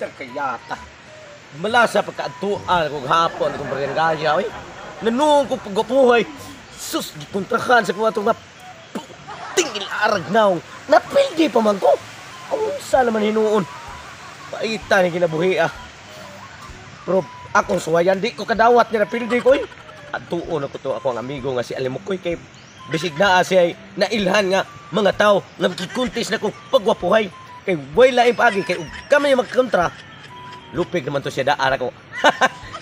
Kayata. Malasa pagkaadtuan kog hapon akong barangaya oy. Nanuong ko pagwapuhay. Sus, gikontrahan sa kuwa itong puting ilarag naong. Napildi pa man ko. Unsa naman hinuon. Paita ni kinabuhi ah. Pero akong suwayan, di ko kadawat nga napildi ko oy. Adtuon ako to ako ang amigo nga si Alimukoy kay bisig naa siya nailhan nga mga tao nga makikuntis na kong pagwapuhay. Kay way laing paagi kay ug kami magkontra. Lupig naman to siya daar ako.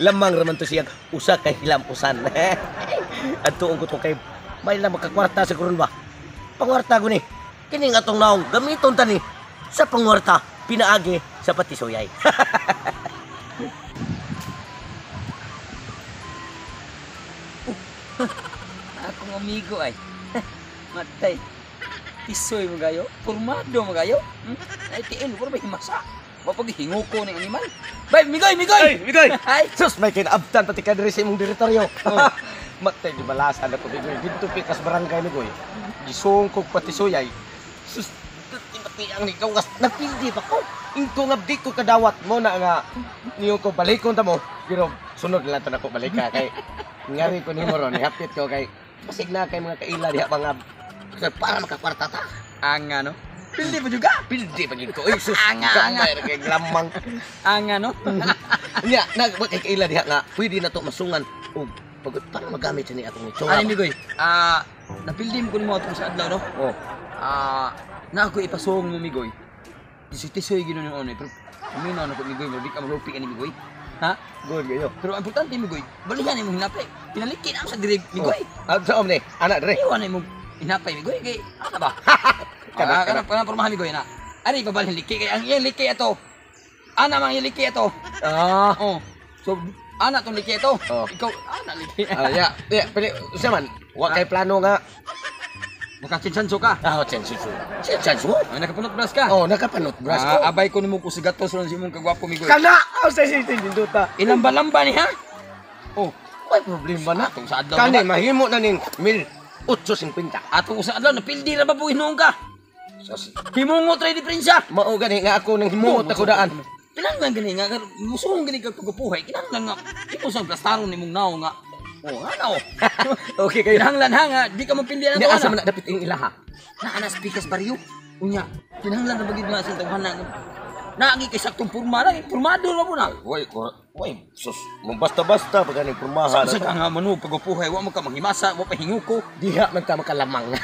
Lamang raman to siya usa kay hilampusan. Adtuon ko to kay may lang makakwarta sa karon ba. Pangwarta ko ni. Kining atong naong gamiton ta ni sa pangwarta pinaagi sa patisuyay. Akong amigo ay. Matay. Tisoy mo gayo, pormado mo gayo. Ay tiil, puro ba himasa? Mapaghingo ko ng animal. Bay, migoy, migoy! Ay, migoy! Ay! Sus, may kinaabtan pati ka diri sa imong direktoryo. Oh. Matay, di balasan ako, migoy. Dito pikas barangay, migoy. Gisong kog patisuyay. Sus, pati ang ikaw, napildi pa ko. Ingko nga di ko kadawat mo na nga niyo ko balikon ta mo. Pero sunod lang to na ko balik ka kay ngari ko nimo ron, hapit ko kay pasig na kay mga kaila diha mga para makakwarta ta. Ang ano? Pildi pa juga? Pildi pa gid ko. Ay sus, Anga, anga. gamay ra kay lamang. Ang ano? Nya, nag kay kaila diha nga pwede na to masungan og pag para magamit ni akong itsura. Ay, migoy. Napildi mo ko nimo atong sa adlaw, no? Oh. Na ako ipasong mo, migoy. Tisoy-tisoy ginuon ni pero paminaw na ko, migoy, mo di ka malupi ani, migoy. Ha? Good kayo. Pero ang importante, migoy, balihan imong hinapay. Pinalikin ang sa dire, migoy. Oh. Sa omni, ana dire. Iwan imong hinapay, migoy, kay ana ba? Kana, kana. Kana pormahan, migoy, na. Ari pabalhin liki kay ang iyang liki ato. Ana mang iyang liki ato. Ah. Oh. So ana tong liki ato. Oh. Ikaw ana liki. Ya, ya, pili usa man, wa kay plano nga. Nakachinsanso ka. Ah, chinsanso. Chinsanso? Ay, nakapanot brush ka. Oh, nakapanot brush ko. Abay ko nimo kusigatos ron si imong kagwapo, migoy. Kana, oh, sa sinduta. Ilamba-lamba ni ha? Oh, may problema na. Atong sa adlaw. Kani mahimo na ning 1,850. Atong sa adlaw napildi ra ba po hinuong ka? Sus. Himungot ra diferensya. Mao gani nga ako nang himuot ako daan. Kinahanglan gani nga musuhong gani kag pagkapuhay. Kinahanglan nga imo sang plastaron nimong naong nga. Oh, ano? Okay kayo. Kinahanglan ha nga di ka mapildi ang Nya asa man na dapit ing ilaha. Naa na sa Pikas Barrio. Unya, kinahanglan ra bagid nga sa tawhana. Naagi kay saktong porma ra, pormado ra po na. Way, way, sus, basta-basta pag ganing pormahan. Sa ka nga manog pagkapuhay, wa mo ka manghimasa, wa pa hinguko. Diha man ta makalamang.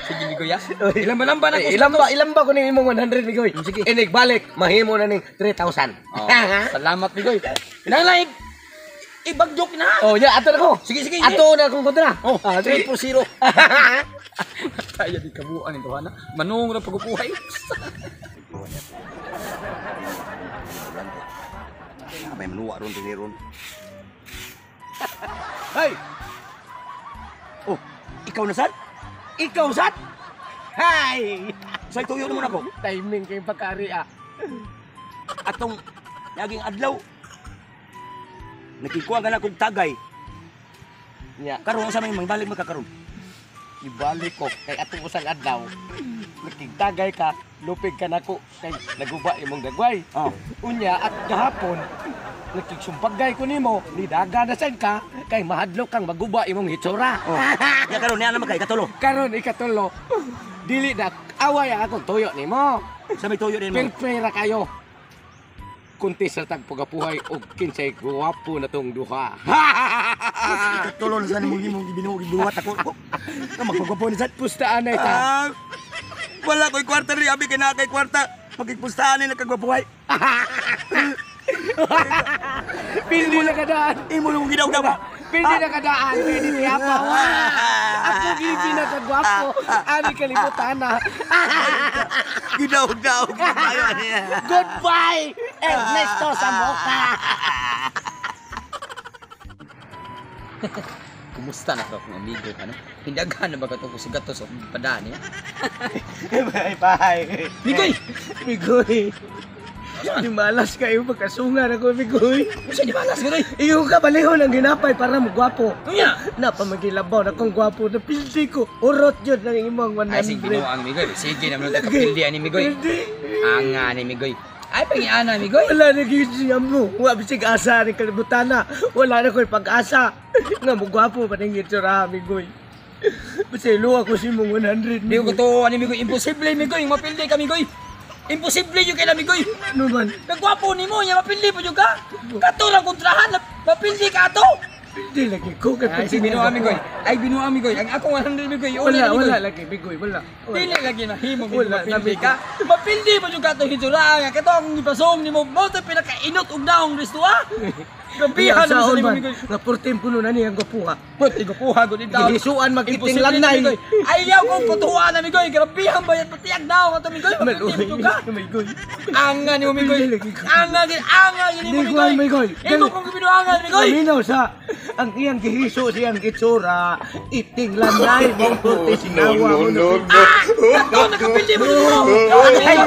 Sige, migoy ya. Ilamba-lamba na ko. Ilamba, ilamba ko ning imong 100, migoy. Sige. Inig balik, mahimo na ning 3,000. Oh, salamat, migoy. Kinahanglan ibagyok na. Oh, ya, ato na ko. Sige, sige. Ato na akong kontra. Oh, sige. 3-0. Kaya di kabuan ito, hana. Manong ra pagkupuhay. May manuwa ron diri ron. Hey! Oh, ikaw na sad? Ikaw sad? Hay! Say tuyo naman ako. Timing kay pagkari ah. Atong naging adlaw. Nakikuha ka na kong tagay. Nya, Karon sa may mangbalik makakaron. Ibalik ko kay atong usang adlaw. Nakigtagay ka, lupig ka nako kay naguba imong dagway. Oh. Unya at gahapon nakigsumpagay ko nimo, nidaga na sad ka kay mahadlok kang maguba imong hitsura. Oh. Ya karon niya naman kay katulo. Karon ikatulo, dili na away ang akong tuyo nimo. Sa may tuyo din mo. Perpera kayo. Kunti sa tagpagapuhay og kinsay gwapo na tong duha. Ikatulo na sa nimong imong gibinuo gibuhat ako. Ka magpagwapo ni sad. Pustaan na ita. Ah, wala ko'y kwarta ri, abi kay naa kay kwarta. Magigpustahan ni nagkagwapuhay. Pili na kadaan. Imo nung ginaw ba? Pili na kadaan. Pili ni apa. Ako gini pinakagwapo. Ani kalimutan na. Ginaw-daw. Goodbye, Ernesto Samoka. Kumusta na to akong amigo ka, no? Hindaghan na ba ka to kung sigatos o padaan niya? Bye bye. Migoy! Migoy. Di malas kayo pagkasungan ako, Migoy. Unsa di malas, Migoy? Iyo ka balihon ang ginapay para mo gwapo. Unya! Napamagilabaw na kong gwapo na pildi ko. Urot yun ng imong 100. Ay, sige binuang, Migoy. Sige naman tayo kapildi ani, Migoy. Pildi. Anga ni Migoy. Ay pangiana migoy. Wala na gyud siya mo. Wa bisig asa ni kalibutana. Wala na ko'y pag-asa. Nga mo gwapo pa ning itsura migoy. Pasaylo ako si mong 100. Di ko to ani migoy, imposible migoy, mapildi ka migoy. Imposible yung kay migoy. Ano man? Nagwapo nimo nya mapildi pa jud ka. Kato lang kontrahan, mapildi ka ato. Hindi lagi ko kay Ay, binuha migoy. Ay binuha migoy. Ang akong 100 migoy. Wala, wala lagi migoy, wala. Wala. Dili lagi na himo migoy, Wala, mapildi lagi. ka. Mapildi pa jud ka ato hitsura nga kato ang gipasong nimo mo to pinakainot og daong resto ah. Grabihan Sa na sa nimo man, migoy. nga 14 puno na niya ang gwapuha. Put igupuha gud itaw. Gihisuan magiting Imposible lanay. na, migoy. Ayaw kong putuan na migoy. Grabihan ba yan patiag daw ato migoy. Mapildi pa jud ka. Migoy. Anga ni mo migoy. Dili lagi ko. Anga gid anga gid nimo Di ko ang migoy. migoy. Imo kong gibinuangan migoy. Paminaw sa ang iyang gihiso siyang itsura, iting lanay mong purti No, sinawa no, mo no, na- no. Kato nakapildi mo nimo. Ay,